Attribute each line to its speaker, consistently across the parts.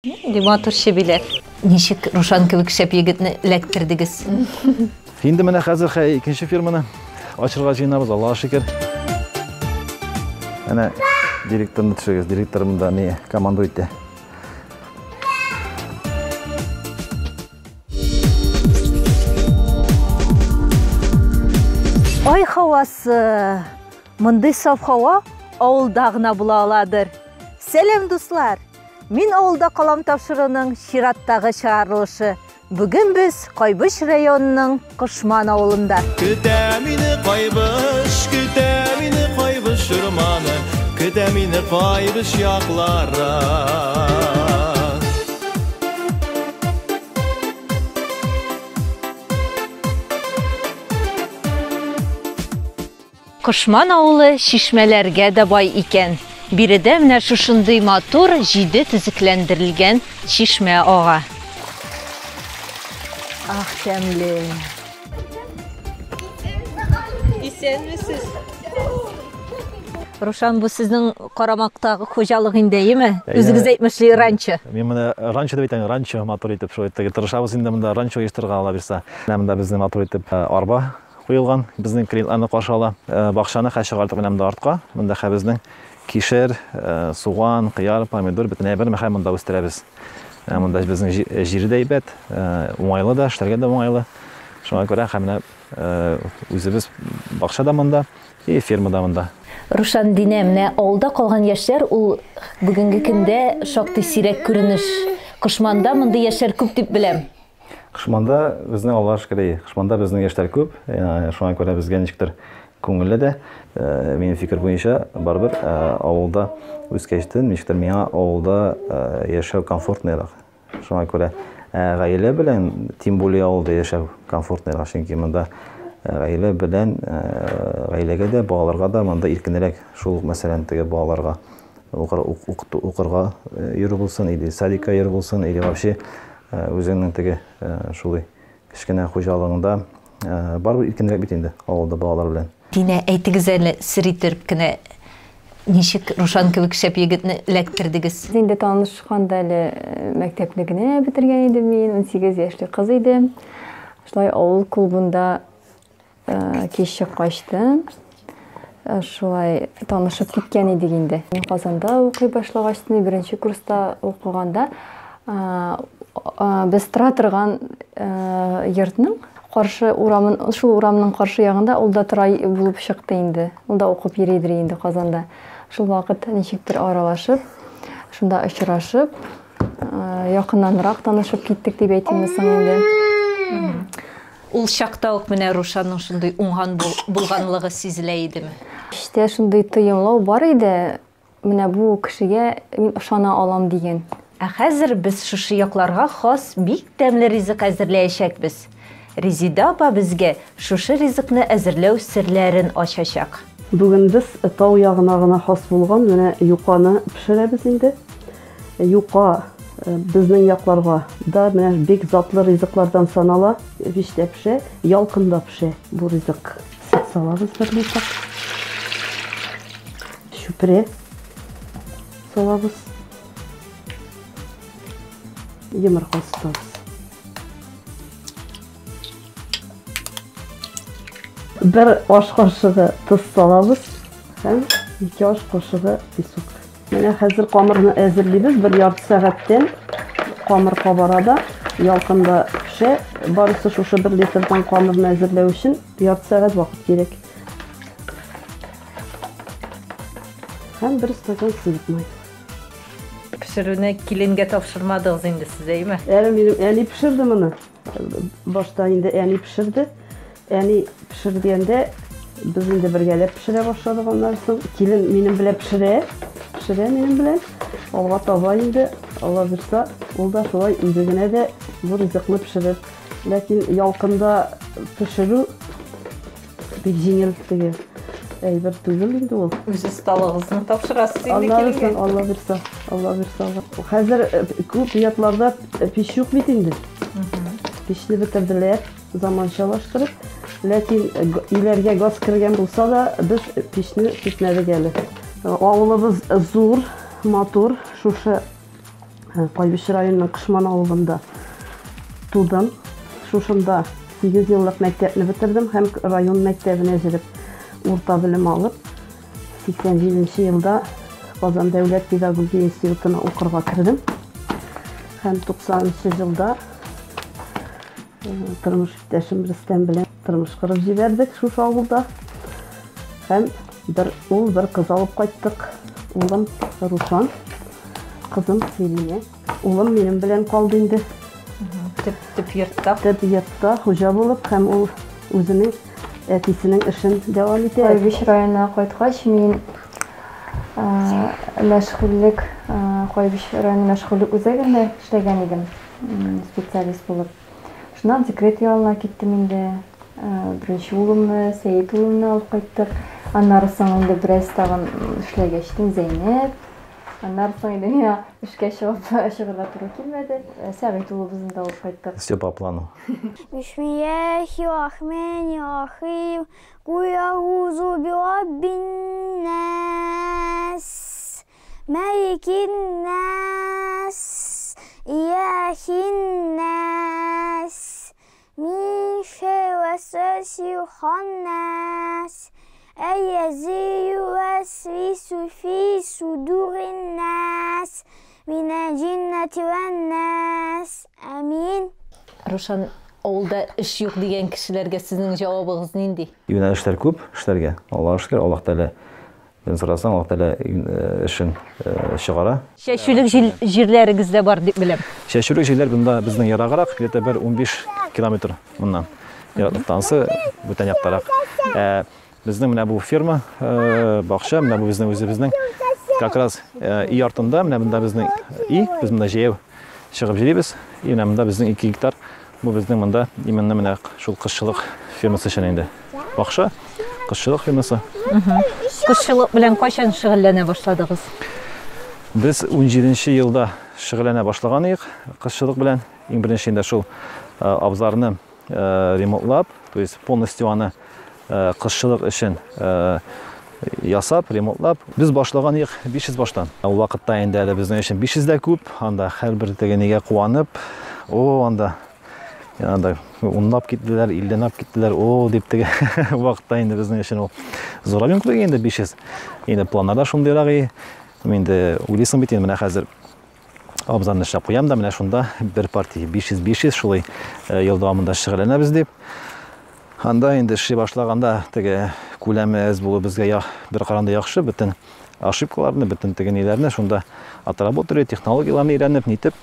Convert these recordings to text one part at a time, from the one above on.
Speaker 1: Нинди матур чебиләр. Ничек Рушан кебек шәп егетне эләктердегез?
Speaker 2: Инде менә хәзер икенче фирманы ачырга җыенабыз, Аллаһка шөкер. Әнә директорны төшегез, директор монда ни команда итә.
Speaker 1: Ай һавасы! Мондый саф һава авылда гына була аладыр. Сәлам, дуслар! Мин авылда калам тапшыруның чираттагы чыгарылышы. Бүген без Кайбыч районының Кошман авылында.
Speaker 3: Көтә мине Кайбыч, көтә мине Кайбыч урманы, көтә мине Кайбыч яклары.
Speaker 1: Кошман авылы чишмәләргә дә бай икән. Биредә менә шушындый матур җиде төзекләндерелгән чишмә ага. Ах, тәмле. Исәнмесез. Рушан, бу сезнең карамактагы хуҗалык инде, әйеме? Үзегез әйтмешли, ранчо.
Speaker 2: Мин моны ранчо дип әйтәм, ранчо матур итеп шулай тырышабыз инде монда ранчо оештырырга ала бирсә. Менә монда безнең матур итеп арба куелган, безнең клиентларны каршы ала. Бакчаны хәзер чыгардык менә монда артка. Монда хәзер безнең кишер, суган, кыяр, помидор, бөтен әйберне хәзер монда үстерәбез. Монда безнең җире дә әйбәт, уңайлы да, эшләргә дә уңайлы. Шуңа күрә һәм менә үзебез бакча да монда, и ферма да монда.
Speaker 1: Рушан, Динә, менә авылда калган яшьләр ул бүгенге көндә шактый сирәк күренеш. Кошманда мондый яшьләр күп дип беләм.
Speaker 2: Кошманда безнең Аллаһ шөкер, әйе, Кошманда безнең яшьләр күп, шуңа күрә безгә ничектер күңелле дә. Минем фикер буенча, барыбер авылда үскәчтен, ничектер миңа авылда яшәү комфортныйрак. Шуңа күрә гаилә белән, тем более авылда яшәү комфортныйрак, чөнки монда гаилә белән, гаиләгә дә, балаларга да монда иркенрәк. Шул ук, мәсәлән, теге балаларга укырга йөрү булсын, или садикка йөрү булсын, или вообще үзеңнең теге шулай кечкенә хуҗалыгыңда барыбер иркенрәк бит инде авылда балалар белән.
Speaker 1: Динә, әйтегез әле, сер иттереп кенә, ничек Рушан кебек шәп егетне эләктердегез?
Speaker 4: Без инде танышканда әле мәктәпне генә бетергән идем мин, 18 яшьлек кыз идем. Шулай авыл клубында Кич чыккачтын шулай танышып киткән идек инде. Мин Казанда укый башлагач, беренче курста укыганда без тора торган йортның каршы урамын, шул урамның каршы ягында ул да тора булып чыкты инде. Ул да укып йөридер инде Казанда. Шул вакыт ничектер аралашып, шунда очрашып, якыннанрак танышып киттек дип әйтимме соң инде.
Speaker 1: Ул чакта ук менә Рушанның шундый уңган булганлыгы сизелә идеме?
Speaker 4: Эчтә шундый тоемлау бар иде, менә бу кешегә мин ышана алам дигән.
Speaker 1: Ә хәзер без шушы якларга хас бик тәмле ризык әзерләячәкбез. Резида апа безгә шушы ризыкны әзерләү серләрен ачачак.
Speaker 5: Бүген без тау ягына гына хас булган менә юканы пешерәбез инде. Юка безнең якларга да менә бик затлы ризыклардан санала. Мичтә пешә, ялкында пешә бу ризык. Сөт салабыз бер литр. Чүпрә салабыз. Йомырка сытабыз. Бер аш кашыгы тоз салабыз һәм 2 аш кашыгы песок. Менә хәзер камырны әзерлибез. Бер ярты сәгатьтән камыр кабара да, ялкында пешә. Барысы шушы бер литрдан камырны әзерләү өчен ярты сәгать вакыт кирәк. Һәм бер стакан сыек май.
Speaker 1: Пешерүне киленгә тапшырмадыгыз инде сез, әйеме?
Speaker 5: Әле минем әни пешерде моны. Башта инде әни пешерде. Әни пешергәндә без инде бергәләп пешерә башладык аннан соң. Килен минем белән пешерә, пешерә минем белән. Алга таба инде, Алла бирса, ул да шулай үзе генә дә бу ризыкны пешерер. Ләкин ялкында пешерү бик җиңел теге әйбер түгел инде ул.
Speaker 1: Үз осталыгызны тапшырасыз инде киленгә.
Speaker 5: Алла бирса, Алла бирса. Хәзер күп йортларда пич юк бит инде. Пичне бетерделәр, заманчалаштырып. Ләкин өйләргә газ кергән булса да, без пичне сүтмәдек әле. Авылыбыз зур, матур, шушы Кайбыч районының Кышман авылында тудым. Шушында 8 еллык мәктәпне бетердем һәм район мәктәбенә җөреп урта белем алып, 87 елда Казан дәүләт педагогия институтына укырга кердем. Һәм 90 елда тормыш иптәшем Рөстәм белән тормыш корып җибәрдек шушы авылда. Һәм бер ул, бер кыз алып кайттык. Улым Рушан, кызым Сирия. Улым минем белән калды инде.
Speaker 1: Төп йортта.
Speaker 5: Төп йортта хуҗа булып һәм ул үзенең әтисенең эшен дәвам итә.
Speaker 4: Кайбыч районына кайткач, мин мәшгульлек Кайбыч районы мәшгульлек үзәгендә эшләгән идем, специалист булып. Шуннан декрет ялына киттем инде. Беренче улымны, Сәет улымны алып кайттык. Аннары соң инде бераз тагын эшләгәч, Зәйнәп. Аннары соң инде миңа эшкә чыгып чыгарга туры килмәде. Сәгыйть улыбызны да алып кайттык.
Speaker 2: Все по плану.
Speaker 6: Бисмиллахи рахмани рахим. Кул әгъузу бираббин нас. Маликин нас. Илахин нас. Мин шәрри вәсвәсил ханнас. Әлләзи ювәсвису фи судурин нас. Минәл җиннәти вән-нас. Амин.
Speaker 1: Рушан, авылда эш юк дигән кешеләргә сезнең җавабыгыз нинди?
Speaker 2: Юнәлешләр күп эшләргә. Аллаһка шөкер, Аллаһ Тәгалә сорасаң, Аллаһ Тәгалә эшен чыгара.
Speaker 1: Чәчүлек җирләрегез дә бар дип беләм.
Speaker 2: Чәчүлек җирләр монда безнең ераграк, где-то бер 15 километр моннан. Ераклыктансы бүтән яктарак. Безнең менә бу ферма, бакча, менә бу безнең үзебезнең как раз өй артында, менә монда безнең өй, без монда җәяү чыгып йөрибез. И менә монда безнең 2 гектар. Бу безнең монда именно менә шул кошчылык фермасы өчен инде. Бакча, кошчылык фермасы.
Speaker 1: Кошчылык белән кайчан шөгыльләнә башладыгыз?
Speaker 2: Без 17 елда шөгыльләнә башлаган идек кошчылык белән. Иң беренче инде шул абзарны ремонтлап, то есть полностью аны кошчылык өчен ясап, ремонтлап, без башлаган идек 500 баштан. Ул вакытта инде әле безнең өчен 500 дә күп, анда һәрбер теге нигә куанып, о, анда анда унлап киттеләр, иллеләп киттеләр, о, дип теге вакытта инде безнең өчен ул зур объем кебек инде 500. Инде планнар да шундыйрак и. Инде уйлыйсың бит инде, менә хәзер абзарны эшләп куям да, менә шунда бер партия 500-500 шулай ел дәвамында шөгыльләнәбез дип. Анда инде эшли башлаганда теге күләме әз булу безгә бер караганда яхшы, бөтен ошибкаларны, бөтен теге ниләрне шунда отработали, технологияләрне өйрәнеп, нитеп.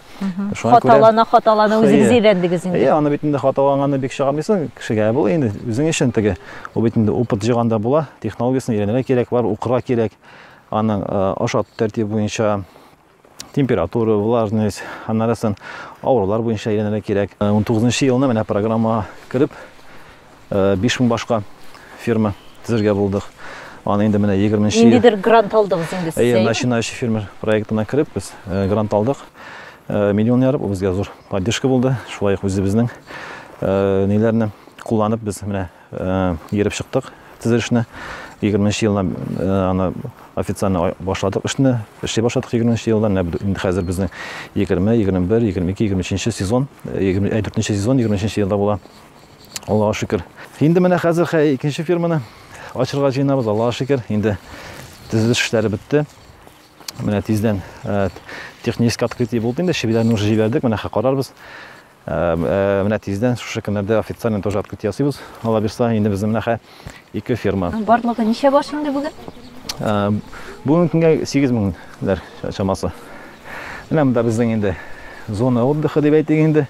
Speaker 2: Шуңа күрә
Speaker 1: Хаталана, хаталана үзегез өйрәндегез инде.
Speaker 2: Әйе, аны бит инде хаталанганны бик чыгармыйсың, кешегә була инде үзең өчен теге. Ул бит инде опыт җыйганда була, технологиясен өйрәнергә кирәк, бар укырга кирәк. Аның ашату тәртибе буенча температура, влажность, аннары соң авырулар буенча өйрәнергә кирәк. 19 елны менә программага кереп, 5000 башка ферма төзергә булдык. Аны инде менә 20 ел.
Speaker 1: Ниндидер грант алдыгыз инде сез?
Speaker 2: Әйе, начинающий фермер проектына кереп без грант алдык. Миллион ярым, ул безгә зур поддержка булды. Шулай ук үзебезнең ниләрне кулланып без менә ерып чыктык төзелешне. 20 елдан аны официально башладык эшне, эшли башладык 20 елдан. Менә инде хәзер безнең 20, 21, 22, 23 сезон, 24 сезон 23 елда була. Аллаһка шөкер. Инде менә хәзер икенче фирманы ачырга җыенабыз, Аллаһка шөкер. Инде төзелеш эшләре бетте. Менә тиздән технический открытие булды инде, шебиләрне уже җибәрдек, менә карарбыз. Менә тиздән шушы көннәрдә официально тоже открытие ясыйбыз. Алла бирса, инде безнең менә ике фирма.
Speaker 1: Барлыгы ничә баш инде бүген?
Speaker 2: Бүгенге көнгә 8000ләр чамасы. Менә монда безнең инде зона отдыха дип әйтик инде.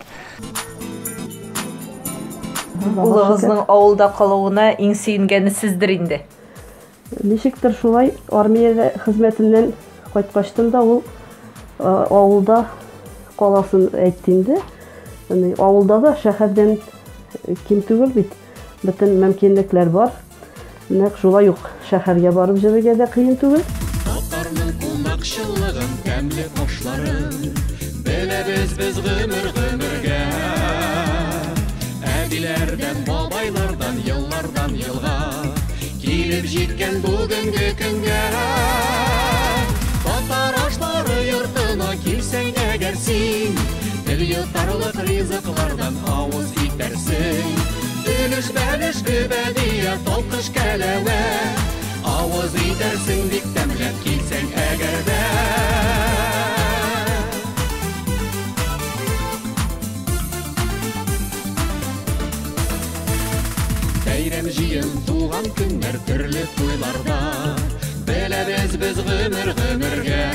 Speaker 1: Улыгызның авылда калуына иң сөенгәне сездер инде.
Speaker 5: Ничектер шулай армиядә хезмәтеннән кайткачтын да ул авылда каласын әйтте инде. Авылда да шәһәрдән ким түгел бит. Бөтен мөмкинлекләр бар. Нәкъ шулай ук шәһәргә барып йөрергә дә кыен түгел.
Speaker 3: Татарның кунакчыллыгын, тәмле ашларын беләбез без гомер-гомергә. Әбиләрдән, бабайлардан, еллардан елга килеп җиткән бүгенге көнгә. Татар ашлары йортына килсә килсәң әгәр син, тел йотарлык ризыклардан авыз итәрсең. Өлеш бәлеш, гөбәдия, талкыш кәләвә, авыз итәрсең бик тәмләп килсәң әгәр дә. Бәйрәм җыен, туган көннәр, төрле туйларда беләбез без гомер гомергә.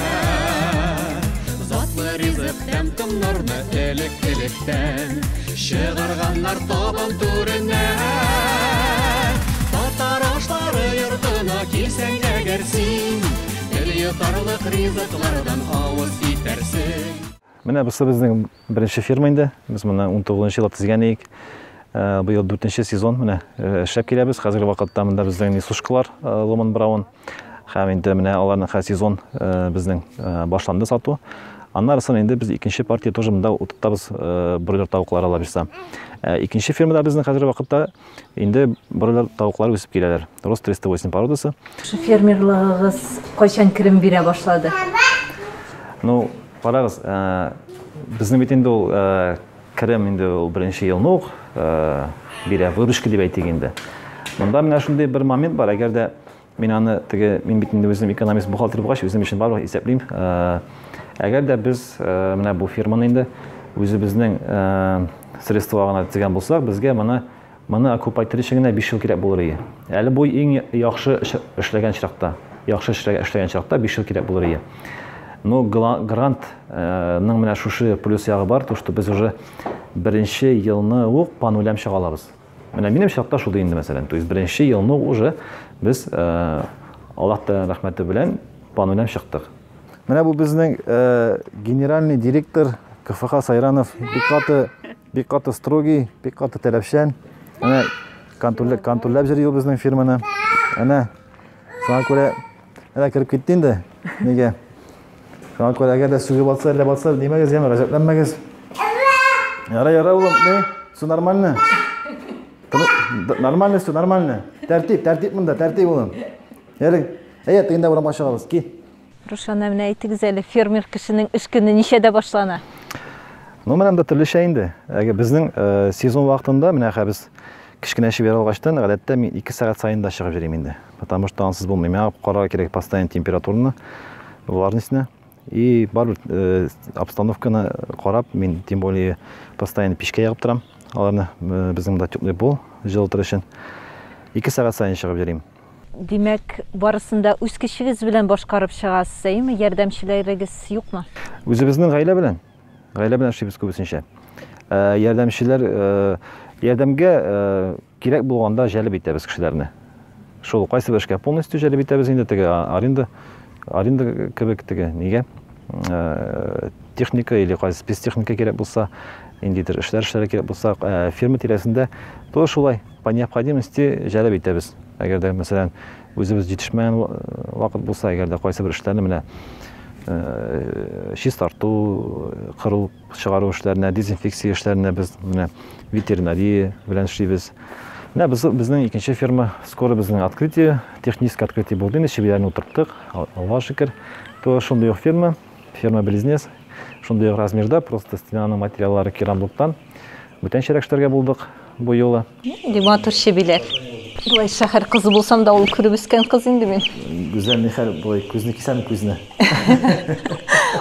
Speaker 3: Затлы ризык тәм-томнарны элек-электән чыгарганнар табын түренә. Татар ашлары йортына килсәң әгәр син, тел йотарлык ризыклардан авыз итәрсең.
Speaker 2: Менә бусы безнең беренче ферма инде. Без моны 19 елда төзегән идек. Быел 4 сезон менә эшләп киләбез. Хәзерге вакытта монда безнең несушкалар, Ломан Браун. Һәм инде менә аларның хәзер сезон безнең башланды сату. Аннары соң инде без икенче партия тоже монда утыртабыз бройлер тавыклары ала бирсә. Икенче фермада безнең хәзерге вакытта инде бройлер тавыклары үсеп киләләр. Рост 308 породасы.
Speaker 1: Шушы фермерлыгыгыз кайчан керем бирә башлады?
Speaker 2: Ну, карагыз, безнең бит инде ул керем инде ул беренче елны ук бирә, выручка дип әйтик инде. Монда менә шундый бер момент бар, әгәр дә мин аны теге, мин бит инде үзем экономист, бухгалтер булгач, үзем өчен барлык исәплим. Әгәр дә без менә бу фирманы инде үзебезнең средствога гына төзегән булсак, безгә моны окупать итәр өчен генә 5 ел кирәк булыр иде. Әле бу иң яхшы эшләгән чакта, яхшы эшләгән чакта 5 ел кирәк булыр иде. Но грантның менә шушы плюс ягы бар, то что без уже беренче елны ук по нулям чыга алабыз. Менә минем чакта шул инде, мәсәлән, то есть беренче елны уже без Аллаһ Тәгалә рәхмәте белән по нулям чыктык. Менә бу безнең генеральный директор КФХ Сайранов, бик каты строгий, бик каты таләпчән. Менә контрольләп йөри ул безнең фирманы. Әнә, шуңа күрә әнә кереп китте инде. Нигә? Шуңа күрә әгәр дә сүгеп атса, әллә батса, димәгез, яме, гаҗәпләнмәгез. Яра, яра, улым, не? Все нормально? Нормально все, нормально. Тәртип, тәртип монда, тәртип, улым. Ярый. Әйе, тегендә урамга чыгабыз, ки.
Speaker 1: Рушана, менә әйтегез әле, фермер кешенең эш көне ничәдә башлана?
Speaker 2: Ну, менә монда төрлечә инде. Әгәр безнең сезон вакытында, менә хәзер без кечкенә чебер алгачтан, гадәттә мин 2 сәгать саен да чыгып йөрим инде. Потому что ансыз булмый. Миңа карарга кирәк постоянно температураны, влажностьны. И барыбер обстановканы карап, мин тем более постоянно пичкә ягып торам. Аларны безнең монда теплый пол җылытыр өчен 2 сәгать саен чыгып йөрим.
Speaker 1: Димәк, барысын да үз көчегез белән башкарып чыгасыз, әйеме? Ярдәмчеләрегез юкмы?
Speaker 2: Үзебезнең гаилә белән. Гаилә белән эшлибез күбесенчә. Ярдәмчеләр, ярдәмгә кирәк булганда җәлеп итәбез кешеләрне. Шул кайсы бер эшкә полностью җәлеп итәбез инде, теге аренда кебек теге, нигә? Техника или кайсы спецтехника кирәк булса, ниндидер эшләр эшләргә кирәк булса, фирма тирәсендә то шулай по необходимости җәлеп итәбез. Әгәр дә, мәсәлән, үзебез җитешмәгән вакыт булса, әгәр дә кайсы бер эшләрне менә чистарту, кыру, чыгару эшләренә, дезинфекция эшләренә без менә ветеринария белән эшлибез. Менә безнең икенче ферма, скоро безнең открытие, техническое открытие булды инде, чебиләрне утырттык, Аллаһ шөкер. То шундый ук ферма, ферма-близнец, шундый ук размерда, просто стенаның материаллары керамблоктан. Бүтәнчәрәк эшләргә булдык бу юлы.
Speaker 1: Нинди матур чебиләр. Болай шәһәр кызы булсам да, ул күреп үскән кыз инде мин.
Speaker 2: Гүзәл нихәл, болай күзне кисәм күзне.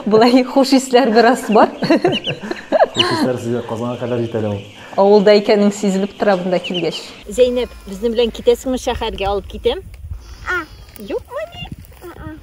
Speaker 1: Болай хуш исләр бераз бар.
Speaker 2: Хуш исләр сезгә Казанга кадәр җитә әле ул.
Speaker 1: Авылда икәнең сизелеп тора монда килгәч. Зәйнәп, безнең белән китәсеңме шәһәргә, алып китәм?
Speaker 6: А.
Speaker 1: Юкмы ни?
Speaker 6: А-а.